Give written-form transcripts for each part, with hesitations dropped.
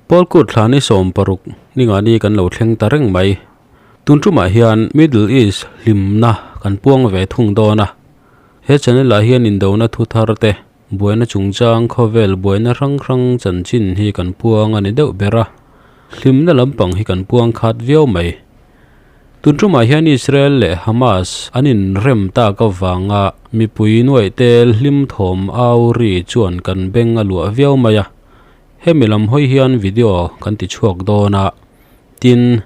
Pawlkut thla ni 16 ningani kan lo thleng ta reng mai. Tun tumah hian Middle East hlimna kan puang ve thung dawn a. He channel ah hian indona thu thar te, buaina chungchang khawvel buaina hrang hrang chanchin hi kan puang a ni deuh ber a. Hlimna lampang hi kan puang khat viau mai. Tun tumah hian Israel leh Hamas an inrem tak avanga mipui nuaih tel hlim thawm au ri chuan kan beng a luah viau mai a. Hemi lam hawi hian video kan ti chhuak dawn a, tin,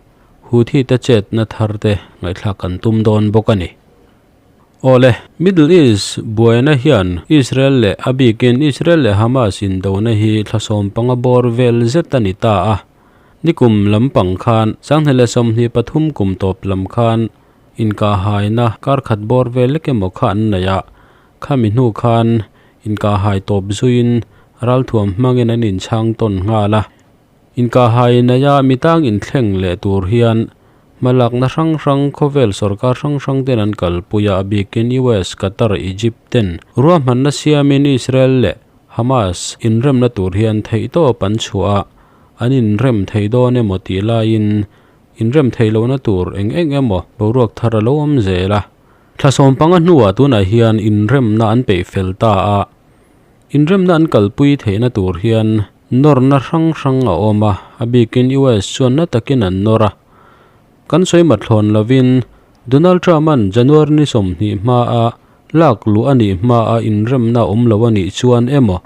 Houthi te chetna thar te ngaihthlak kan tum dawn bawk a ni. Awle, Middle East buaina hian Israel leh a bikin Israel leh Hamas indona hi thla 15 bawr vel zet a ni ta a. Nikum lampang khan 2023 kum tawp lam khan inkahhaina kar khat bawr vel lek emaw kha an nei a, Khami hnu khan inkahhai tawp zuiin ralthuam hmangin an inchhang tawn nghal a. Inkahhai neia mitang inthleng leh tur hian hmalakna hrang hrang khawvel sorkar hrang hrang ten an kalpui a, a bikin US, Qatar, Egypt ten ruahmanna siamin Israel leh Hamas inremna tur hian theihtawp an chhuah a, an inrem thei dawn emaw tih laiin inrem theih lohna tur eng eng emaw boruak thar a lo awm zel a. Thla 15 hnuah tunah hian inremna an peih fel ta a, inremna an kalpui theihna tur hian nawrna hrang hrang a awm a, a bikin US chuan na takin an nawr a. Kan sawi mathlawn lovin Donald Trump-a'n January ni 20 hmaa lak luh a nih hmaa inremna awm lo a nih chuan emaw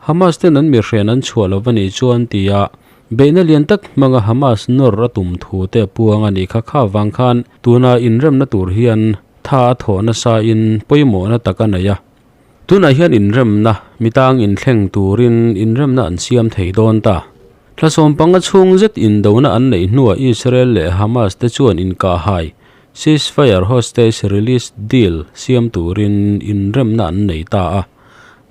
Hamas ten an mihren an chhuah lo a nih chuan tia beihna lian tak hmanga Hamas nawr a tum thu te puang a nih kha kha vang khan tuna inremna tur hian tha a thawh nasa in pawimawhna tak a nei a. Tunah hian inremna mitang inthleng turin inremna an siam thei dawn ta. Thla 15 chhung zet indona an neih hnuah Israel leh Hamas te chuan inkahhai ceasefire hostage release deal siam turin inremna an nei ta a.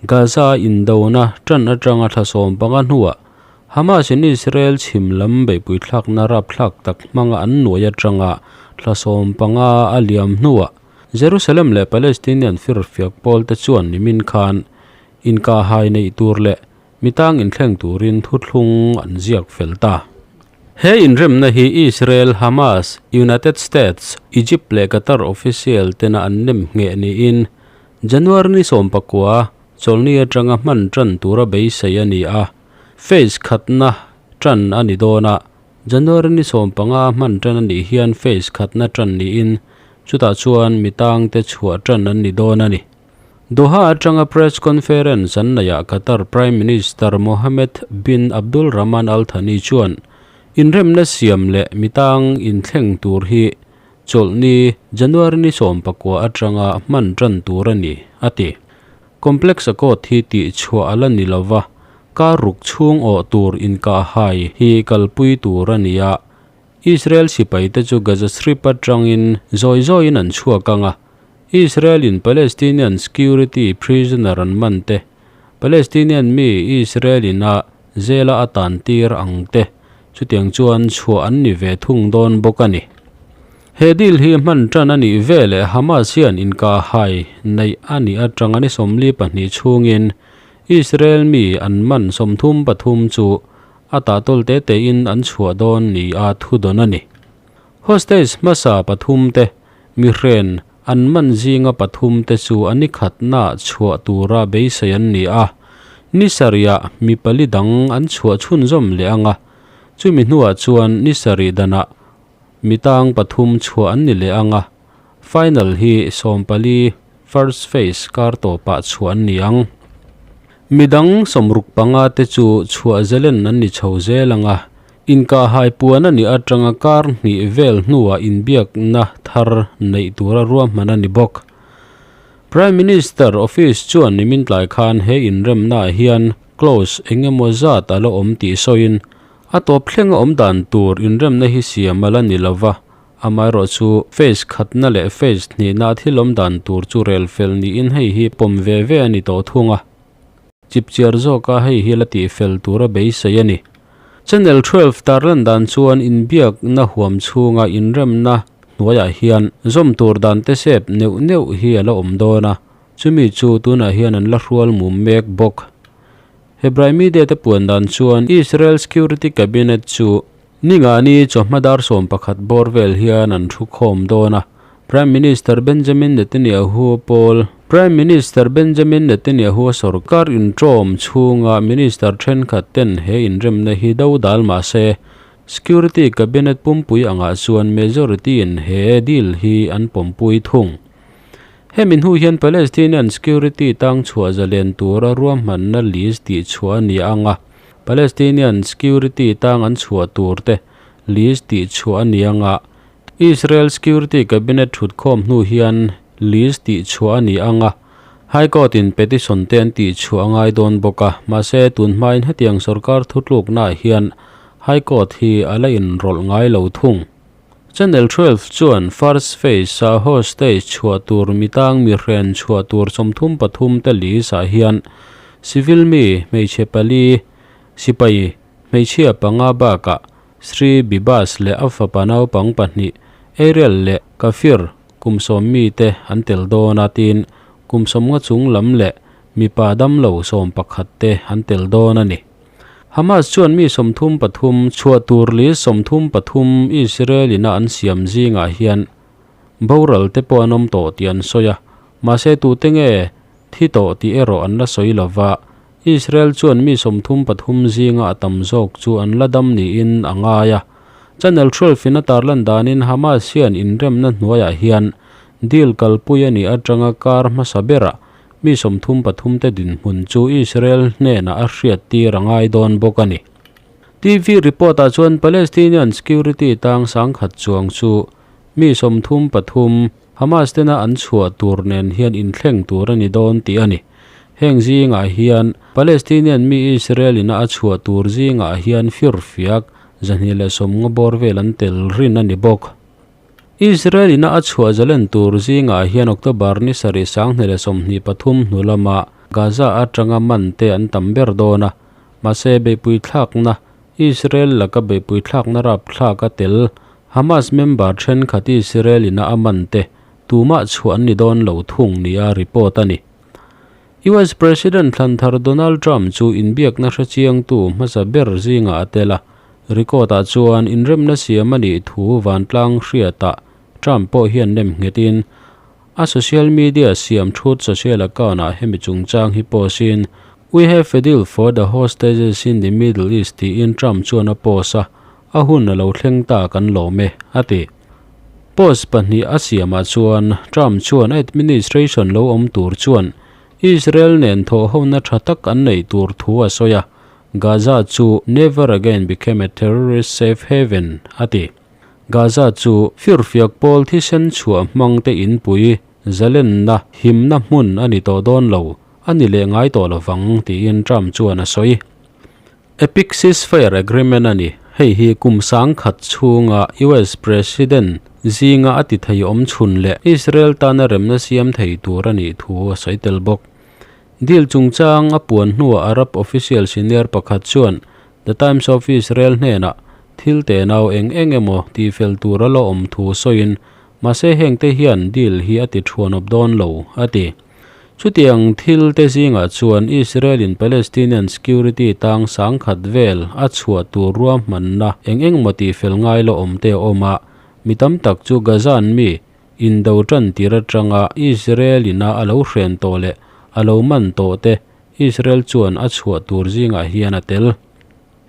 Gaza indona tan atanga thla 15 hnuah Hamas in Israel chhim lam beihpui thlakna rap thlak tak hmanga an nuai atanga thla 15 a liam hnuah Jerusalem leh Palestinian firfiak pawl te chuan nimin khan inkahhai nei tur leh mitang inthleng turin thuthlung an ziak fel ta. He inremna hi Israel, Hamas, United States, Egypt leh Qatar official tena an nem nge niin January ni 19 chawlni atanga hman tan tura beisei a ni a. Phase khatna tan a ni dawn a, January ni 15 hman tan a nih hian phase khatna tan niin chutah chuan mitang te chhuah tan an ni dawn a ni. Doha atanga press conference an neiah Qatar Prime Minister Mohammed bin Abdul Rahman Al Thani chuan inremna siam leh mitang inthleng tur hi chawlhni January ni 19 atanga hman tan tur a ni, a ti. Complex accord hi tih chhuah ala ni lova, kar ruk chhung awh tur inkahhai hi kalpui tur a ni a. Israel sipai te chu Gaza Strip atangin zawi zawiin an chhuak anga, Israel in Palestinian security prisoner an man te, Palestinian mi Israel in a zela a tan tir ang te, chutiang chuan chhuah an ni ve thung dawn bawk a ni. He deal hi hman tan a nih ve leh Hamas hian inkahhai neih a nih atanga ni 42 chhungin Israel mi an man 33 chu a tah tawl te te in an chhuah dawn ni a thu dawn a ni. Hostage hmasa pathum te mihren an man zinga pathum te chu ani khatna chhuah tura beisei an ni a. Ni sariah mi pali dang an chhuah chhun zawm leh anga, chumi hnuah chuan ni sarih danah mitang pathum chhuah an ni leh anga. Final hi 14 first phase kar tawpah chhuah an ni ang. Midang 65 te chu chhuah zelen an ni chho zel anga, inkahhai puan a ni atanga kar hnih vel hnuah inbiakna thar neih tura ruahman a ni bawk. Prime Minister office chuan nimin tlai khan he inremna hian clause engemaw zat a la awm tih sawiin a tawp thlenga awm dan tur inremna hi siam a la ni lova, amaherawh chu phase khatna leh phase hnihna thil awm dan tur chu rel fel niin hei hi pawm ve ve a ni tawh thung a. Chipchiar zawka hei hi la tih fel tura beisei a ni. Channel 12 tarlan dan chuan inbiakna huam chhunga inremna hnuaiah hian zawm tur dan te sep neuh neuh hi a la awm dawn a, chumi chu tunah hian an la hrual mum mek bawk. Hebrai media te puan dan chuan Israel Security Cabinet chu Ningani chawhma dar 11 bawr vel hian an thu khawm dawn a. Prime Minister Benjamin Netanyahu pawl Prime Minister Benjamin Netanyahu sarkar intawm chhunga Minister thenkhat ten he inremna hi do dal mah se Security Cabinet pumpui angah chuan majority in he deal hi an pawmpui thung. Hemi hnu hian Palestinian security tang chhuah zalen tura ruahmanna list tih chhuah a ni anga Palestinian security tang an chhuah tur te list tih chhuah a ni anga Israel Security Cabinet thut khawm hnu hian list tih chhuah a ni anga High Court in petition te an tih chhuah a ngai dawn bawk a, mahse tun hmain hetiang sorkar thutluknaah hian High Court hi a la inrawlh ngai lo thung. Channel 12 chuan first phase a hostage chhuah tur mitang mi hren chhuah tur 33 te list ah hian civil mi hmeichhe pali sipai hmeichhia panga bakah Sri Bibas leh a fapa naupang pahnih Ariel leh Kafir kum sawm mi te an tel dawn a tin kum sawmnga chung lam leh mipa damlo 11 te an tel dawn a ni. Hamas chuan mi 33 chhuah tur li 33 Israel ina an siam zingah hian boral te pawh an awm tawh tih an sawi a, mahse tu te nge thi tawh tih erawh an la sawi lova. Israel chuan mi 33 zinga a tam zawk chu an la dam niin a ngai a. Channel 12 in a tarlan danin Hamas hian inremna hnuaiah hian deal kalpui a nih atanga kar hmasa berah mi 33 te dinhmun chu Israel hnenah a hriat tir a ngai dawn bawk a ni. TV report ah chuan Palestinian security tang sangkhat chuang chu mi 33 Hamas tena an chhuah tur nen hian inthleng tur a ni dawn tih a ni. Heng zingah hian Palestinian mi Israel ina a chhuah tur zingah hian firfiak 250 bawr vel an tel rin a ni bawk. Israel ina a chhuah zalen tur zingah hian October ni sarih 2023 hnu lama Gaza atanga man te an tam ber dawn a, mahse beihpui thlakna Israel laka beihpui thlakna rap thlak a tel Hamas member thenkhat Israel ina a man te tumah chhuah an ni dawn lo thung nia report a ni. US President thlanthar Donald Trump chu inbiakna hrechiang tu hmasa ber zinga a tel a, record ah chuan inremna siam a nih thu vantlang hriatah Trump pawh hian nem nghetin a social media siam Truth Social account ah hemi chungchang hi post in We have a deal for the hostages in the Middle East tiin Trump chuan a post a, a hun a lo thleng ta kan lawm e, a ti. Post pahnih a siamah chuan Trump chuan administration lo awm tur chuan Israel nen thaw hona tha tak an nei tur thu a sawi a, Gaza chu never again became a terrorist safe haven, a ti. Gaza chu firfiak pawl thisen chhuah hmang te inpui zalenna himna hmun a ni tawh dawn lo, a ni leh ngai tawh lovang tiin Trump chuan a sawi. Epic ceasefire agreement a ni, hei hi kum sangkhat chhunga US President zinga a ti thei awm chhun leh Israel tana remna siam thei tur a nih thu a sawi tel bawk. Deal chungchang a puan hnuah Arab official senior pakhat chuan The Times of Israel hnenah thil te nau eng eng emaw ti fel tur a lo awm thu sawiin mahse heng te hian deal hi a ti thuan awp dawn lo, a ti. Chutiang thil te zingah chuan Israel in Palestinian security tang sangkhat vel a chhuah tur ruahmanna eng eng emaw ti fel ngai lo awm te a awm a, mi tam tak chu Gazan mi indo tan tir atanga Israel ina a lo hren tawh leh a lo man tawh te Israel chuan a chhuah tur zingah hian a tel.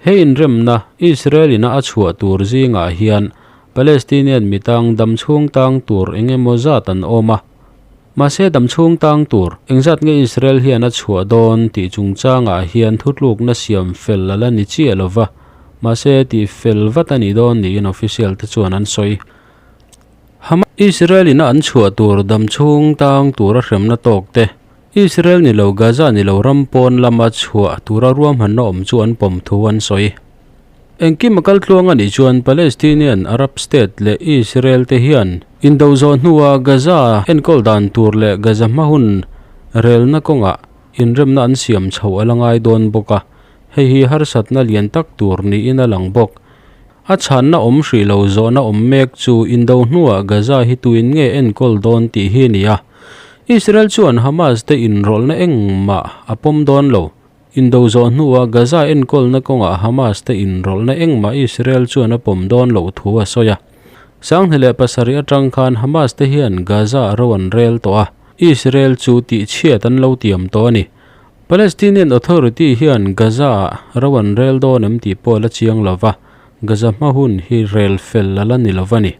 He inremna Israel ina a chhuah tur zingah hian Palestinian mitang damchhung tang tur engemaw zat an awm a. Mahse damchhung tang tur engzat nge Israel hian a chhuah dawn tih chungchangah hian thutlukna siam fel ala ni chiah lova, mahse tih fel vat a ni dawn niin official te chuan an sawi. Hamas Israel ina an chhuah tur damchhung tang tur a hremna tawk te Israel ni lo Gaza ni lo ram pawn lama chhuah tura ruahmanna awm chu an pawm thu an sawi. Engkim a kal tluang a nih chuan Palestinian Arab state leh Israel te hian indo zawh hnua Gaza enkawl dan tur leh Gaza hma hun relna kawngah inremna an siam chho a la ngai dawn bawk a, hei hi harsatna lian tak tur niin a lang bawk. A chhanna awm hrih lo zawhna awm mek chu indo hnuah Gaza hi tuin nge enkawl dawn tih hi a ni a. Israel chuan Hamas te inrawlhna engmah a pawm dawn lo. Indo zawh hnua Gaza enkawlna kawngah Hamas te inrawlhna engmah Israel chuan a pawm dawn loh thu a sawi a. 2007 atang khan Hamas te hian Gaza ro an rel tawh a, Israel chu tihchhiat an lo tiam tawh a ni. Palestinian Authority hian Gaza-ah ro an rel dawn em tih pawh a la chiang lo va, Gaza hma hun hi rel fel a la ni lo va ni.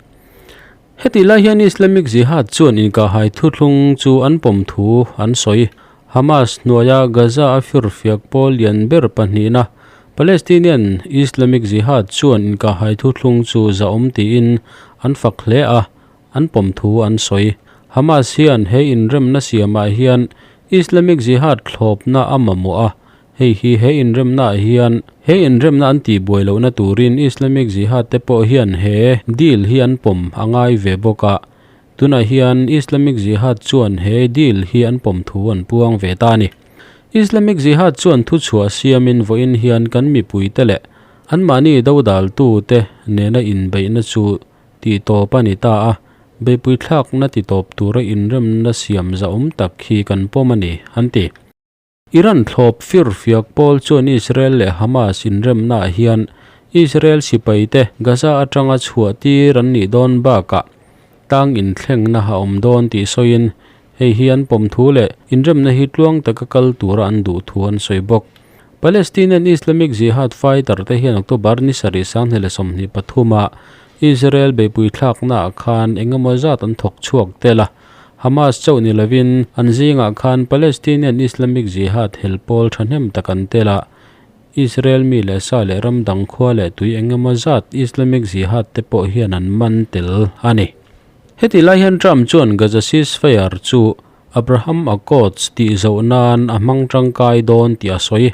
Hetih lai hian Islamic Jihad chuan inkahhai thuthlung chu an pawm thu an sawi. Hamas hnuaia Gaza a firfiak pawl lian ber pahnihna Palestinian Islamic Jihad chuan inkahhai thuthlung chu zahawm tiin an fak hle a, an pawm thu an sawi. Hamas hian he inremna siamah hian Islamic Jihad thlawpna a mamawh a, hei hi he inremnaah hian he inremna an tihbuai lohna turin Islamic Jihad te pawh hian he deal hi an pawm a ngai ve bawk a. Tunah hian Islamic Jihad chuan he deal hi an pawm thu an puang ve ta a ni. Islamic Jihad chuan thuchhuah siamin vawiin hian kan mipuite leh anmahni dodaltute nena inbeihna chu Tih tawp a ni ta a, beipui thlakna ti tawp tura inremna siam zahawm tak hi kan pawm a ni, an ti. Iran thlawp firfiak pawl chuan Israel leh Hamas inremnaah hian Israel sipaite Gaza atanga chhuah tir an nih dawn bakah tang inthlengna a awm dawn tih sawiin hei hi an pawm thu leh inremna hi tluang taka kal tura an duh thu an sawi bawk. Palestinian Islamic Jihad fighter te hian October ni sarih 2023 ah Israel beihpui thlaknaah khan eng emaw zat an thawk chhuak tel a, Hamas chauh ni lovin an zingah khan Palestinian Islamic Jihad hel pawl thahnem tak an tel a, Israel mi leh sa leh ram dang khua leh tui eng emaw zat Islamic Jihad te pawh hian an man tel a ni. Heti lai hian Trump chuan Gaza ceasefire chu Abraham Accords tih zoh nan a hmang tangkai dawn tih a sawi.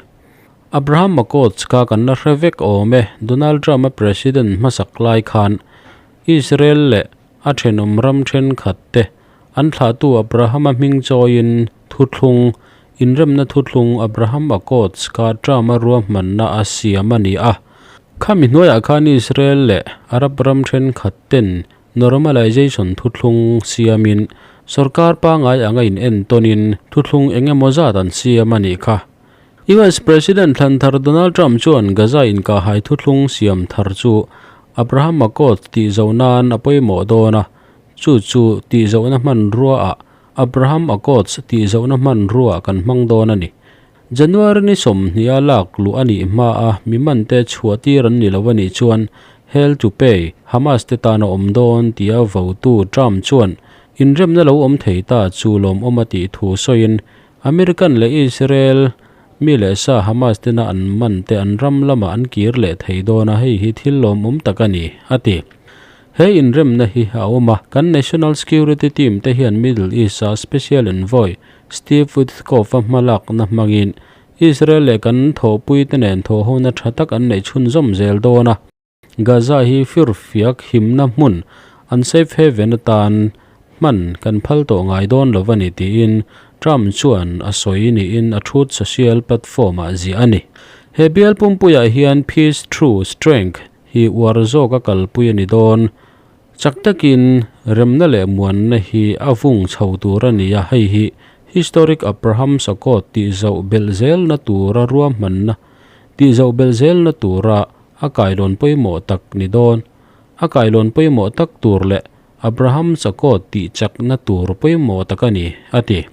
Abraham Accords kha kan la hre vek awm e, Donald Trump a president hmasak lai khan Israel leh a thenawm ram thenkhat te an thlahtu Abraham-a hming chawiin thuthlung, inremna thuthlung Abraham Accords kha Trump-a ruahmanna a siam a ni a. Khami hnuaiah khan Israel leh Arab ram thenkhat ten Normalization thuthlung siamin sorkar pangngai anga in entawnin thuthlung eng emaw zat an siam a nih kha. US President thlan thar Donald Trump chuan Gaza inkahhai thuthlung siam thar chu Abraham Accords tih zoh nan a pawimawh dawn a, chu chu tih zohna hmanruaah Abraham Accords tih zohna hmanruaah kan hmang dawn a ni. January ni 20 a lak luh a nih hma a mi man te chhuah tir an ni lo a nih chuan hell to pay Hamas te tan a awm dawn tia votu Trump chuan inremna lo awm thei ta chu lawmawm a tih thu sawiin American leh Israel mi leh sa Hamas tena an man te an ram lamah an kir leh thei dawn a hei hi thil lawmawm tak a ni a ti. He inremna hi a awm a, kan National Security Team te hian Middle East-a Special Envoy Steve Witkoff-a hmalakna hmangin Israel leh kan thawhpuite nen thawhhona tha tak an neih chhunzawm zel dawn a. Gaza hi firfiak himna hmun an safe haven atan hman kan phal tawh ngai dawn lo a ni tiin Trump chuan a sawi niin a Truth Social platform-ah ziah a ni. He bial pumpuiah hian Peace Through Strength hi uar zawk a kalpui a ni dawn. Chak takin remna leh muanna hi a vung chho tur a ni a, hei hi Historic Abraham Accord tih zoh belh zelna tura ruahmanna tih zoh belh zelna tura a kailawn pawimawh tak ni dawn. A kailawn pawimawh tak tur leh Abraham Accord tih chakna tur pawimawh tak a ni, a ti.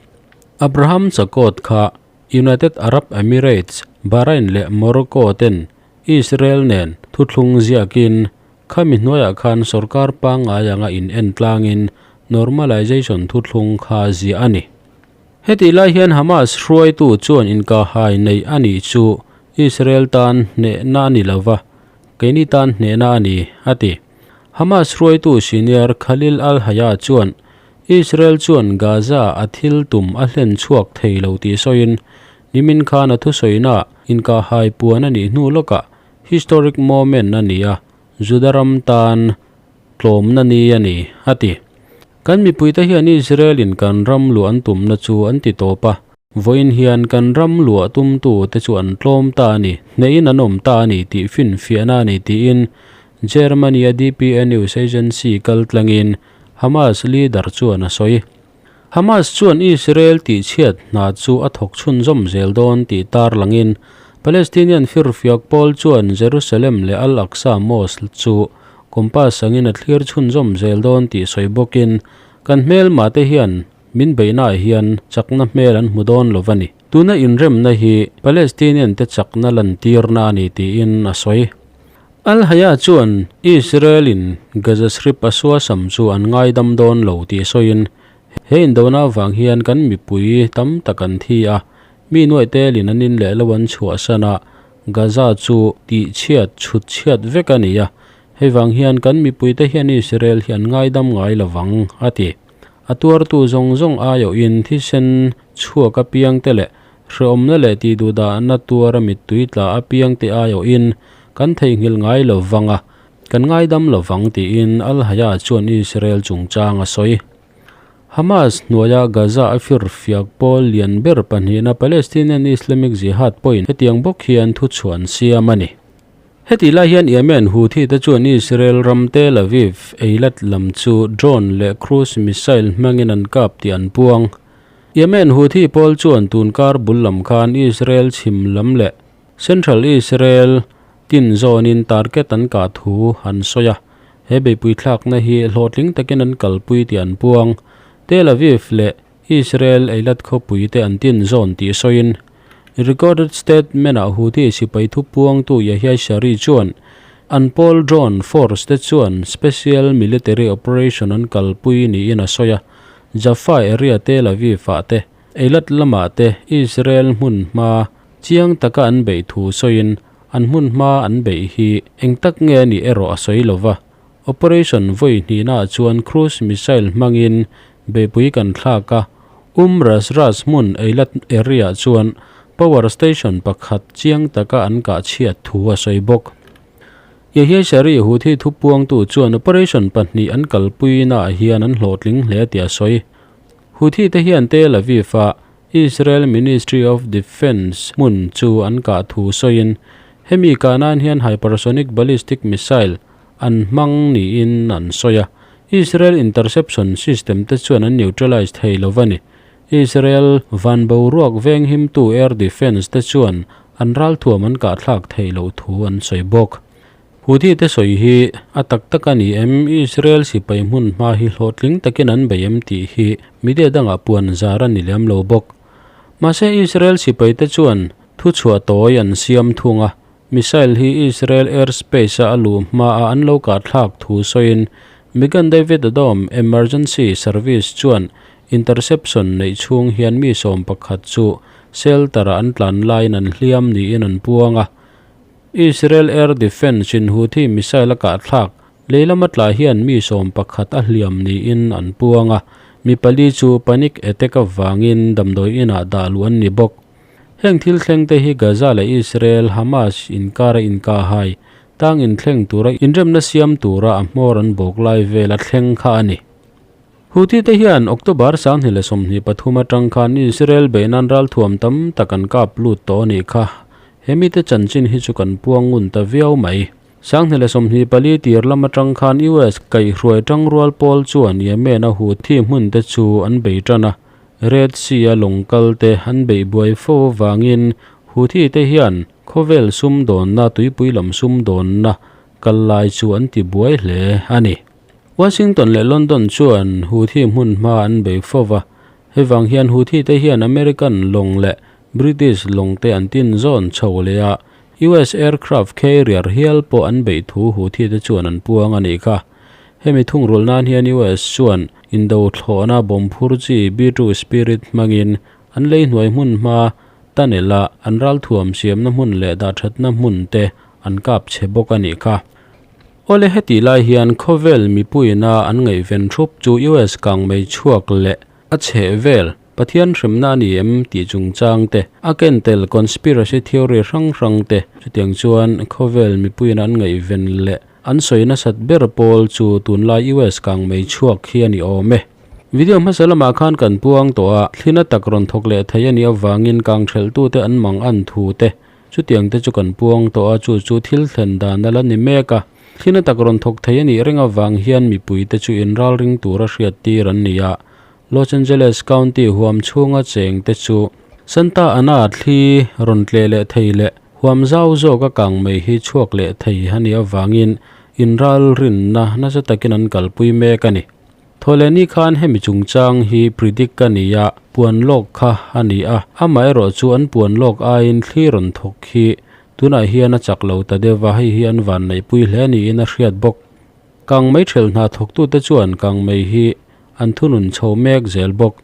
Abraham Accord kha United Arab Emirates, Bahrain leh Morocco ten Israel nen thuthlung ziakin khami hnuaiah khan sorkar pangngai anga in en tlangin normalization thuthlung kha ziah a ni. Hetih lai hian Hamas hruaitu chuan inkahhai neih a nih chu Israel tan hnehna a ni lova, keini tan hnehna a ni, a ti. Hamas hruaitu senior Khalil al-Hayya chuan Israel chuan Gaza a thil tum a hlen chhuak thei lo tih sawiin Nimin khan a thusawina inkahhai puan a nih hnu lawkah historic moment a ni a, Juda ram tan tlawmna ni a ni, a ti. Kan mipuite hian Israel-in kan ram luah an tumna chu an ti tawp a, vawiin hian kan ram luah tumtute chu an tlawm ta a ni, hnehin an awm ta a ni tih finfiahna a ni tiin Germany-a dpa news agency kaltlangin Hamas leader chuan a sawi. Hamas chuan Israel tihchhiat hna chu a thawk chhunzawm zel dawn tih tarlangin Palestinian firfiak pawl chuan Jerusalem leh Al-Aqsa Mosque chu compass angin a thlir chhunzawm zel dawn tih sawi bawkin kan hmelma te hian min beihnaah hian chakna hmel an hmu dawn lo a ni. Tuna inremna hi Palestinian te chakna lantirna a ni tiin a sawi. Al-Hayya chuan Israel-in Gaza Strip a suasam chu an ngaidam dawn lo tih sawiin, He indona avang hian kan mipui tam tak an thi a, mi nuaih telin an in leh lo an chhuahsan a, Gaza chu tihchhiat chhut chhiat vek a ni a, hei vang hian kan mipuite hian Israel hi an ngaidam ngai lo vang, a ti. A tuartu zawng zawng aiawhin thisen chhuak apiangte leh Hreawmna leh tihduhdahna tuara mittui tla apiangte aiawhin kan theihnghilh ngai lo vang a, kan ngaidam lo vang tiin Al-Hayya chuan Israel chungchang a sawi. Hamas hnuaia Gaza a firfiak pawl lian ber pahnihna Palestinian Islamic Jihad pawhin hetiang bawk hian thuchhuah an siam a ni. Hetih lai hian Yemen Houthi te chuan Israel ram Tel Aviv, Eilat lam chu drone leh cruise missile hmangin an kap tih an puang. Yemen Houthi pawl chuan tun kar bul lam khan Israel chhim lam leh Central Israel tin zawnin target an kah thu an sawi a, he beihpui thlakna hi hlawhtling takin an kalpui tih an puang. Tel Aviv leh Israel Eilat khawpui te an tin zawn tih sawiin recorded statement-ah Houthi sipai thupuangtu Yahya Sari chuan an pawl drone force te chuan special military operation an kalpui niin a sawi a. Jaffa area Tel Aviv-ah te, Eilat lamah te Israel hmun hma chiang taka an beih thu sawiin an hmun hma an beih hi eng tak nge a nih erawh a sawi lo va. Operation vawi hnihnaah chuan cruise missile hmangin beihpui kan thlak a, Ras Ras hmun Eilat area-ah chuan power station pakhat chiang taka an kah chhiat thu a sawi bawk. Yahya Sari Houthi thupuangtu chuan operation pahnih an kalpuinaah hian an hlawhtling hle tih a sawi. Houthi te hian Tel Aviv-a Israel Ministry of Defence hmun chu an kah thu sawiin hemi kah nan hian hypersonic ballistic missile an hmang niin an sawi a. Israel interception system te chuan an neutralize thei lo va ni. Israel van boruak venghimtu air defence te chuan an ralthuam an kahthlak theih loh thu an sawi bawk. Houthi te sawi hi a tak tak a ni em? Israel sipai hmun hma hi hlawhtling takin an bei em tih hi media dangah puan zar a ni lem lo bawk. Mahse Israel sipai te chuan thuchhuah tawi an siam thung a, missile hi Israel airspace a a luh hmaa an lo kahthlak thu sawiin Megan David Adom emergency service chuan interception neih chhung hian mi 11 chu shelter-ah an tlan laiin an hliam niin an puang a. Israel Air Defence in Houthi missile a kahthlak lei lama tla hian mi 11 a hliam niin an puang a, mi pali chu panic attack avangin damdawi inah dah luh an ni bawk. Heng thil thleng te hi Gaza leh Israel, Hamas inkara inkahhai, tang inthleng tura inremna siam tura a hmawr an bawk lai vela thleng kha a ni. Houthi te hian October 2023 atang khan Israel beihnan ralthuam tam tak an kap lut tawh a nih kha. He mite chanchin hi chu kan puang ngun ta viau mai. 2024 tir lam atang khan US kaihhruai tangrual pawl chuan Yemen a Houthi hmun te chu an bei tan a. Red Sea a lawng kal te an beih buai fo avangin Houthi te hian khawvel sumdawnna tuipui lam sumdawnna kal lai chu an ti buai hle a ni. Washington leh London chuan Houthi hmun hma an bei fo va, hei vang hian Houthi te hian American lawng leh British lawng te an tin zawn chho leh a, US aircraft carrier hial pawh an beih thu Houthi te chuan an puang a nih kha. Hemi thungrul nan hian US chuan indo thlawhna bomb phur chi B-2 Spirit hmangin an lei hnuai hmun hma tunnel a an ralthuam siamna hmun leh dahthatna hmun te an kap chhe bawk a nih kha. Awle hetih lai hian khawvel mipuiina an ngaihven thup chu US kang mai chhuak leh a chheh vel Pathian hremna a ni em tih chungchang te, a ken tel conspiracy theory hrang hrang te chutiang chuan khawvel mipuiina an ngaihven leh an sawi nasat ber pawl chu tunlai US kang mai chhuak hi a ni awm e. Video hmasa lamah khan kan puang tawh a, thlina tak rawn thawk leh thei a nih avangin kang thelhtute an mang an thu te Chutiang te chu kan puang tawh a, chu chu thil thlen dan a la ni mek a. Thlina tak rawn thawk thei a nih reng avang hian mipui te chu inral ring tura hriat tir an ni a. Los Angeles County huam chhunga cheng te chu Santa Ana thli rawn tleh leh thei leh huam zau zawka kang mai hi chhuak leh thei a nih avangin inralrinna nasa takin an kalpui mek a ni. Thawhlehni khan hemi chungchang hi predict a ni a, puan lawk kha a ni a, amaherawh chu an puan lawk aiin thli rawn thawk hi tunah hian a chak lo ta deuh va, hei hi an vanneihpui hle niin a hriat bawk. Kangmei ṭhelh hna thawktute chuan kangmei hi an thunun chho mek zel bawk.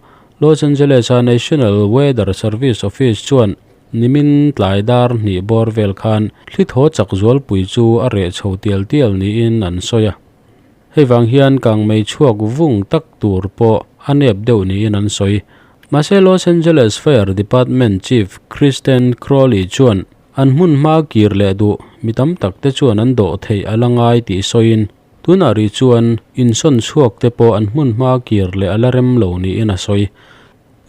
Los Angeles-a National Weather Service Office chuan nimin tlai dar hnih bawr vel khan thli thaw chak zualpui chu a reh chho tial tial niin an sawi a. Hei vang hian kangmei chhuak vung tak tur pawh a nep deuh niin an sawi. Mahse Los Angeles Fire Department Chief Kristen Crowley chuan an hmun hma kir leh duh mi tam tak te chuan an dawh theih a la ngai tih sawiin tunah rih chuan insawn chhuak te pawh an hmun hma kir leh a la rem lo niin a sawi.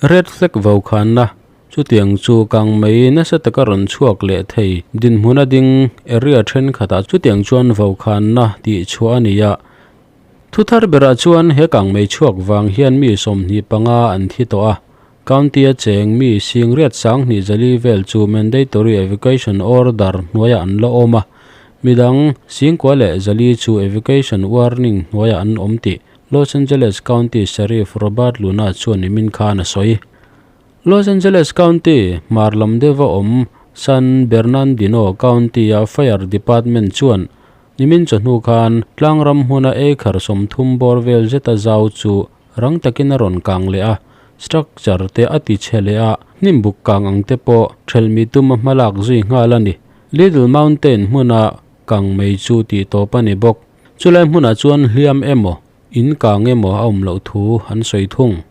Red flag vokhanna chutiang chu kangmei nasa taka rawn chhuak leh thei dinhmuna ding area thenkhatah chutiang chuan vokhanna tih chhuah a ni a. Thuthar berah chuan he kangmei chhuak vang hian mi 25 an thi tawh a, county-a cheng mi singriat sanghnih zali vel chu mandatory evacuation order hnuaiah an la awm a, midang singkua leh zali chu evacuation warning hnuaiah an awm tih Los Angeles County Sheriff Robert Luna chuan nimin khan a sawi. Los Angeles County hmar lam deuha awm San Bernandino County-a Fire Department chuan nimin chawhnu khan tlangram hmuna acre 30 bawr vel zeta zau chu rang takin a rawn kang leh a, structure te a ti chhe leh a, hnimbuk kang ang te pawh thelmi tuma hmalak zui nghal a ni. Little Mountain hmuna kang mei chu tih tawp a ni bawk. Chulai hmunah chuan hliam emaw, in kang emaw a awm loh thu an sawi thung.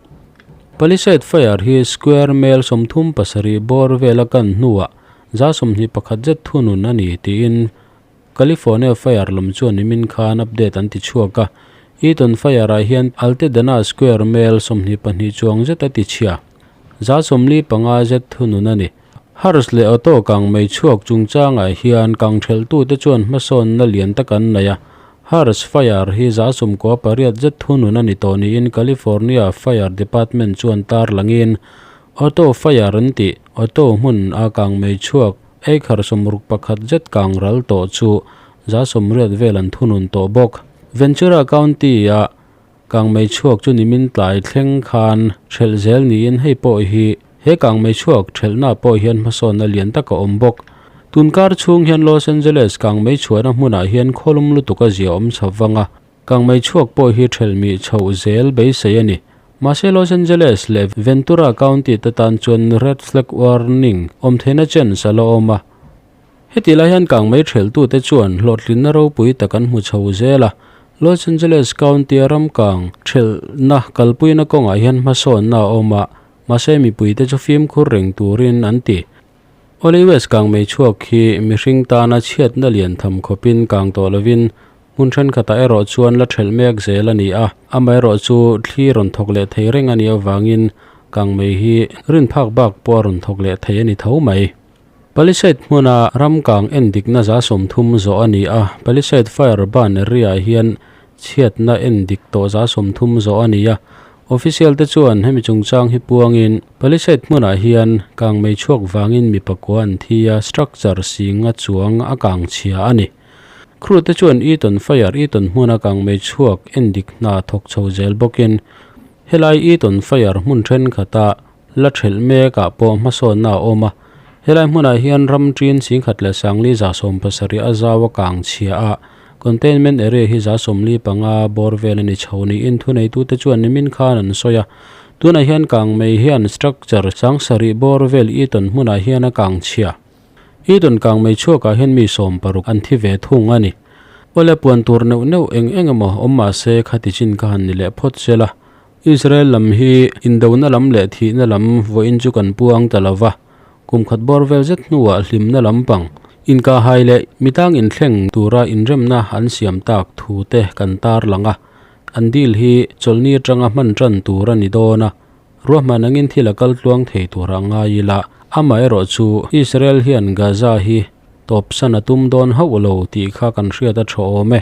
Palisade Fire hi square mel 37 bawr vela kan hnuah za 21 zet thunun a ni tiin California Fire lam chuan nimin khan update an ti chhuak a. Eaton Fire-ah hian Altadena square mel 22 chuang zet a ti chhia. Za 45 zet thunun a ni. Hars leh auto kang mei chhuak chungchangah hian kang thelhtute chuan hmasawnna lian tak an nei a. Hars Fire hi za 98 zet thunun a ni tawh niin California Fire Department chuan tar langin auto fire an tih auto hmun a kang mei chhuak acre 61 zet kang ral tawh chu za 80 vel an thunun tawh bawk. Ventura County-a kang mei chhuak chu nimin tlai thleng khan thelh zel niin hei pawh hi he kang mei chhuak thelhna pawh hian hmasawnna lian tak a awm bawk. Tunkar chhung hian Los Angeles kang mei chhuahna hmunah hian khawlum lutuk a zia awm chho vanga kang mei chhuak pawh hi thelh mi chho zel beisei a ni. Mahse Los Angeles leh Ventura County te tan chuan red flag warning awm theihna chance a la awm a. Heti lai hian kang mei thelhtute chuan hlawhtlinna ropui tak an hmu chho zel a. Los Angeles County a ram kang thelhna kalpuina kawngah hian hmasawnna a awm a, mahse mipuite chu fimkhur reng turin an ti. Oliwes kang mei chhuak hi mihring tana chhiatna lian tham khawpin kang tawh lovin hmun thenkhatah erawh chuan la thelh mek zel a ni a, amaherawh chu thli rawn thawk leh thei reng a nih avangin kang mei hi rin phak bak pawh a rawn thawk leh thei a ni tho mai. Palisade hmuna ram kang en dikna za 30 zawh a ni a, Palisade Fire Ban area hian chhiatna en dik tawh za 30 zawh a ni a. Official te chuan hemi chungchang hi puangin Palisade hmunah hian kang mei chhuak vangin mi pakua an thi a, structure singa chuang a kang chhia a ni. Crew te chuan Eaton Fire Eaton hmuna kang mei chhuak en dik hna thawk chho zel bawkin helai Eaton Fire hmun thenkhatah la thelh mekah pawh hmasawnna a awm a. Helai hmunah hian ram tin singkhat leh sangli za 70 a zau a kang chhia a, containment area hi za 45 bawr vel a ni chho niin thuneitute chuan nimin khan an sawi a. Tunah hian kang mei hian structure 70 bawr vel Eaton hmunah hian a kang chhia. Eaton kang mei chhuakah hian mi 60 an thi ve thung a ni. Awle puan tur neuh neuh eng eng emaw awm mahse khati chin kha han ni leh phawt sela. Israel lam hi indona lam leh thihna lam vawiin chu kan puang ta lova, kum khat bawr vel zet hnuah hlimna lampang inka hai leh mitang inthleng tura inremna an siam tak thu te kan tar lang a, an deal hi chawlhni atanga hman tan tur a ni dawn a, ruahman angin thil a kal tluang thei tura ngai ila, amaherawh chu Israel hian Gaza hi tawpsan a tum dawn hauh lo tih kha kan hriat a tha awm e.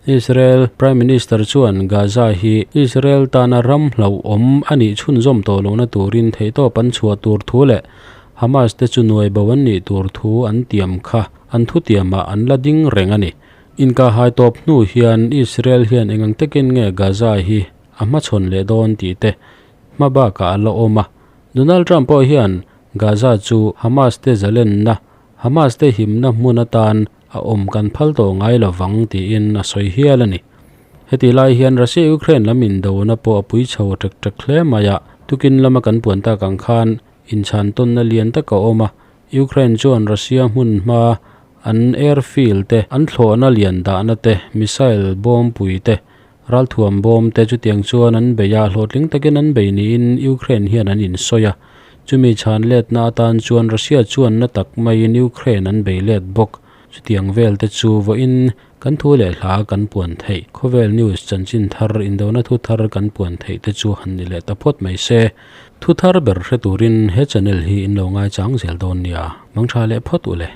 Israel Prime Minister chuan Gaza hi Israel tana ram hlauhawm a nih chhunzawm tawh lohna turin theihtawp an chhuah tur thu leh Hamas te chu nuai bo an nih tur thu an tiam kha an thutiamah an la ding reng a ni. Inkahhai tawp hnu hian Israel hian engang takin nge Gaza hi a hmachhawn leh dawn tih te hma bakah a la awm a. Donald Trump pawh hian Gaza chu Hamas te zalenna, Hamas te himna hmun atan a awm kan phal tawh ngai lo vang tiin a sawi hial a ni. Heti lai hian Russia-Ukraine lam indona pawh a pui chho ṭek ṭek hle mai a, tukin lama kan puan tak ang khan inchhan tawnna lian tak a awm a, Ukraine chuan Russia hmun hma an airfield te, an thlawhna lian dahna te, missile bawmpui te, ralthuam bawm te chutiang chuan an bei a, hlawhtling takin an bei niin Ukraine hian an insawi a. Chumi chhan letna atan chuan Russia chuan na tak maiin Ukraine an bei let bawk. Chutiang vel te chu vawiin kan thu leh hla kan puan theih. Khawvel news chanchin thar, indona thu thar kan puan theih te chu han ni leh ta phawt mai se. Thu thar ber hre turin he channel hi in lo ngaichang zel dawn nia. Mangtha leh phawt u le.